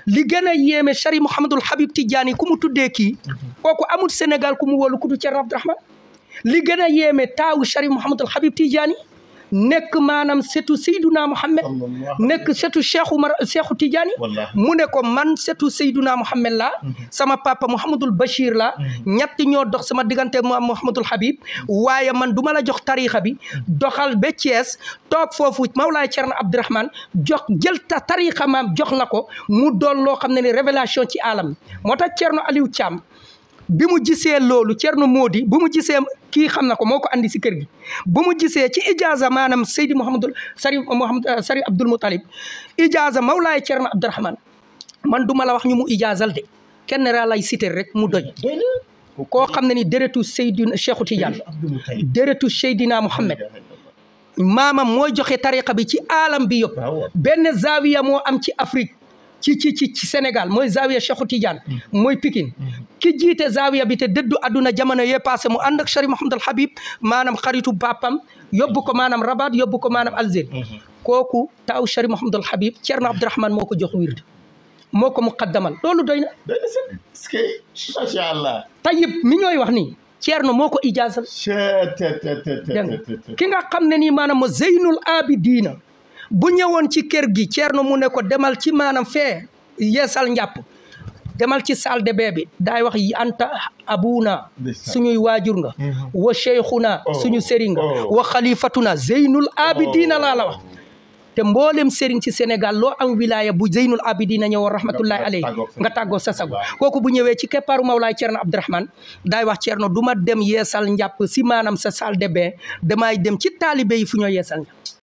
li gën a yéeme Chérif Mouhamadul Habib Tidiane ku mu tuddee kii kooku amul Sénégal ku mu wóolu ku du Thierno Abdourahmane li gën a yéeme taawu Chérif Mouhamadul Habib Tidiane nekk maanaam setu Seydouna Mohamed nekk setu Cheikhu Tidiane mu ne ko man setu Seydouna Mohamed la sama papa Mouhamadul Bachir la ñett ñoo dox sama diggante Mouhamadul Habib waaye man du ma la jox tarixa bi doxal ba Thiès toog foofu Mawlaay Thierno Abdourahmane jox jël tarixa maam jox la ko mu doon loo xam ne ni révélation ci alam moo tax Thierno Aliou Thiam bi mu gisee loolu Thierno Modi bu mu gisee kii xam na ko moo ko andi si kër gi bu mu gisee ci ijaza maanaam Seydi Sarif Abdoul Moutalib ijaza Mawlaay Thierno Abdourahmane man duma la wax ñu mu ijazal de kenn raa lay citer rek mu doy koo xam ne ni déretu Seydina Cheikhu Tidiane déretu Seydina Mohamed maamam mooy joxe tariqa bi ci alam bi yëpp benn zawiya moo am ci Afrique ci Sénégal mooy zawiya Cheikhu Tidiane mooy Pikine ki jiite zawiya bi te dëddu adduna jamono yee passé mu ànd ak Chérif Mouhamadul Habib maanaam xaritu bàppam yóbbu ko maanaam Rabat yóbbu ko maanaam Algérie kooku taaw Chérif Mouhamadul Habib Thierno Abdourahmane moo ko jox wird moo ko muqaddamal loolu doy na macha allah tayib mi ñooy wax nii Thierno moo ko ijaasal ki nga xam ne nii maanaam mo Zeynul Abidina bu ñëwoon ci kër gi Thierno mu ne ko demal ci maanaam fee yeesal njàpp demal ci salle de bain bi daay wax yi anta abuna suñuy waajur nga wa cheikhuna suñu sëriñ nga wa xalifatuna Zeynul Abidina laa la wax te mboolem sëriñ ci Sénégal loo am wilaya bu Zeynul Abidina ñëwoon rahmatullahi alayhi nga tàggoo sa sago kooku bu ñëwee ci keppaaru Mawlaay Thierno Abdourahmane daay wax Thierno du ma dem yeesal njàpp si maanaam sa salle de bain damay dem ci taalibe yi fu ñoo yeesal njàpp